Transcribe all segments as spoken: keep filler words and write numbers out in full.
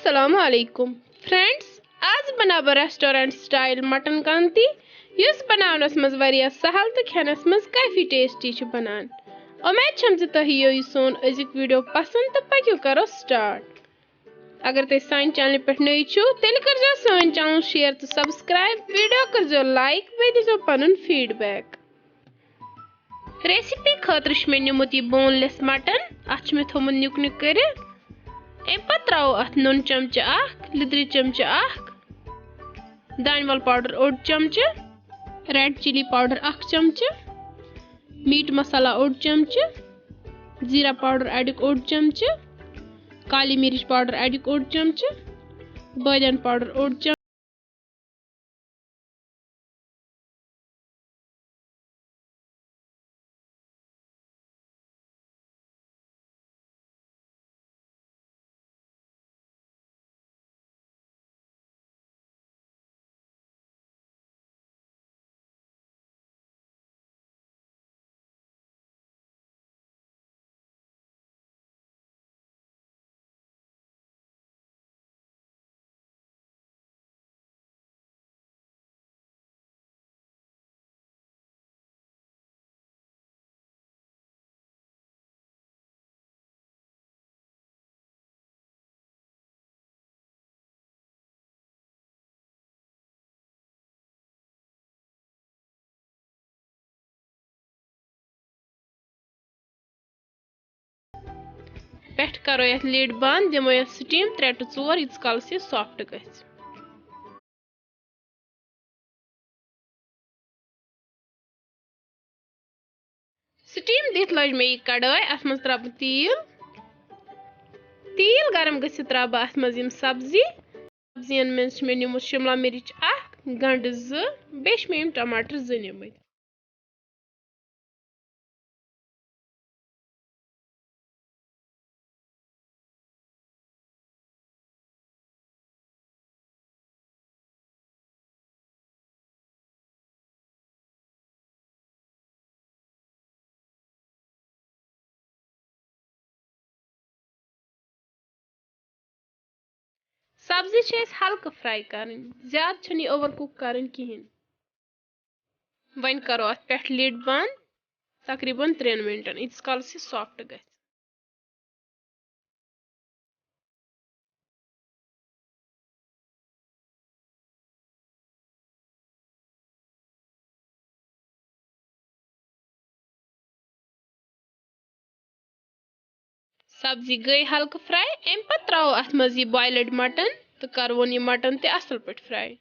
السلام علیکم فرینڈز، آز بناو بہٕ ریسٹورنٹ سٹائل مٹن کانتی، یُس بناونس منٛز واریاہ سہل تہٕ کھٮ۪نس منٛز کافی ٹیسٹی چھُ بنان۔ اُمید چھم زِ تۄہہِ یِیو یہِ سون أزیُک ویڈیو پسند تہٕ پٔکِو کرو سٹارٹ۔ اگر تُہۍ سانہِ چینلہِ پٮ۪ٹھ نٔوۍ چھِو، تیٚلہِ کٔرزیو سٲنۍ چینل شیئر تہٕ سبسکرائب، ویڈیو کٔرزیو لائک، بیٚیہِ دیٖزیو پنُن فیڈ بیک۔ ریسیپی خٲطرٕ چھُ مےٚ نیومُت یہِ بون لیس مٹن، اتھ چھُ مےٚ تھومُت نیُک نیُک کٔرِتھ۔ امہِ پتہٕ ترٛاوو اتھ نُن چمچہٕ اکھ، لیٚدرِ چمچہٕ اکھ، دانہِ ول پاوڈر اوٚڑ چمچہٕ، ریڈ چلی پاوڈر اکھ چمچہٕ، میٹ مسالہ اوٚڑ چمچہٕ، زیرہ پاوڈر اڈیُک اوٚڑ چمچہٕ، کالی مرچ پاوڈر اڈیُک اوٚڑ چمچہٕ، بٲدیان پاوڈر اوٚڑ چمچہٕ۔ پٮ۪ٹھ کرو یتھ lid بند، دِمو یتھ steam ترٛےٚ to ژور، ییٖتِس کالس یہِ soft گژھِ۔ Steam دِتھ لٲج مےٚ یہِ کڑٲے، اتھ منٛز ترٛاوٕ بہٕ تیٖل۔ تیٖل گرم گٔژھِتھ ترٛاوٕ بہٕ اتھ منٛز یِم سبزی۔ سبزین منٛز چھِ مےٚ نیومُت شملہ مرچ اکھ، گنڈٕ زٕ، بیٚیہِ چھِ مےٚ یِم ٹماٹر زٕ نِمٕتۍ۔ سبزی چھِ اَسہِ ہلکہٕ fry کرٕنۍ، زیادٕ چھِنہٕ یہِ over cook کرٕنۍ کِہیٖنۍ۔ وۄنۍ کرو اَتھ پٮ۪ٹھ lid بند، تقریباً ترٛٮ۪ن منٹن، ییٖتِس کالس یہِ soft گژھِ۔ سبزی گٔے ہلکہٕ fry، اَمہِ پتہٕ ترٛاوو اَتھ منٛز یہِ boiled mutton تہٕ کرون یہِ mutton تہِ اَصٕل پٲٹھۍ fry۔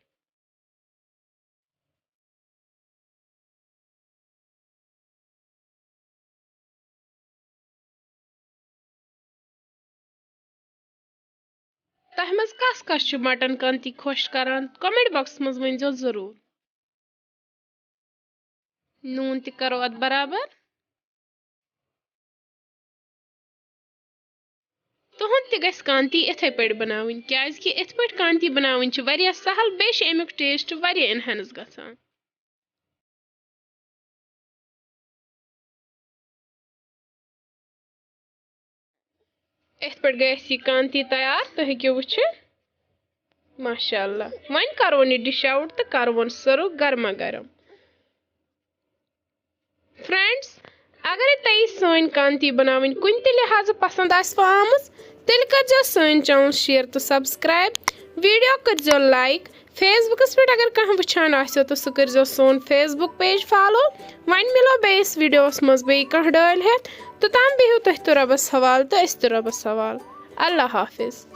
تۄہہِ منٛز کس کس چھُ مٹن کانتی خۄش کران؟ Comment boxس منٛز ؤنۍ زیو ضروٗر۔ نوٗن تہِ کرو اتھ برابر۔ تُہُنٛد تہِ گژھِ کانتی یِتھے پٲٹھۍ بناوٕنۍ، کیازِ کہِ یِتھ پٲٹھۍ کانتی بناوٕنۍ چھِ واریاہ سہل، بیٚیہِ چھِ اَمیُک taste واریاہ enhance گژھان۔ یِتھ پٲٹھۍ گٔے اَسہِ یہِ کانتی تیار، تُہۍ ہیٚکِو وٕچھِتھ۔ ماشاء اللہ۔ وۄنۍ کَرون یہِ dish out تہٕ کَرون serve گرما گرم۔ Friends، اگرے تۄہہِ سٲنۍ کانتی بناوٕنۍ کُنہِ تہِ لحاظہٕ پسند آسِوٕ آمٕژ، تیٚلہِ کٔرزیو سٲنۍ channel share تہٕ subscribe، video کٔرزیو like۔ Facebookس پٮ۪ٹھ اگر کانٛہہ وٕچھان آسیو تہٕ سُہ کٔرزیو سون Facebook page follow۔ وۄنۍ مِلو بیٚیِس videoس منٛز بیٚیہِ کانٛہہ ڈٲلۍ ہٮ۪تھ۔ توٚتام بِہِو تُہۍ تہِ رۄبس حوالہٕ تہٕ أسۍ تہِ رۄبس حوالہٕ۔ اللہ حافظ۔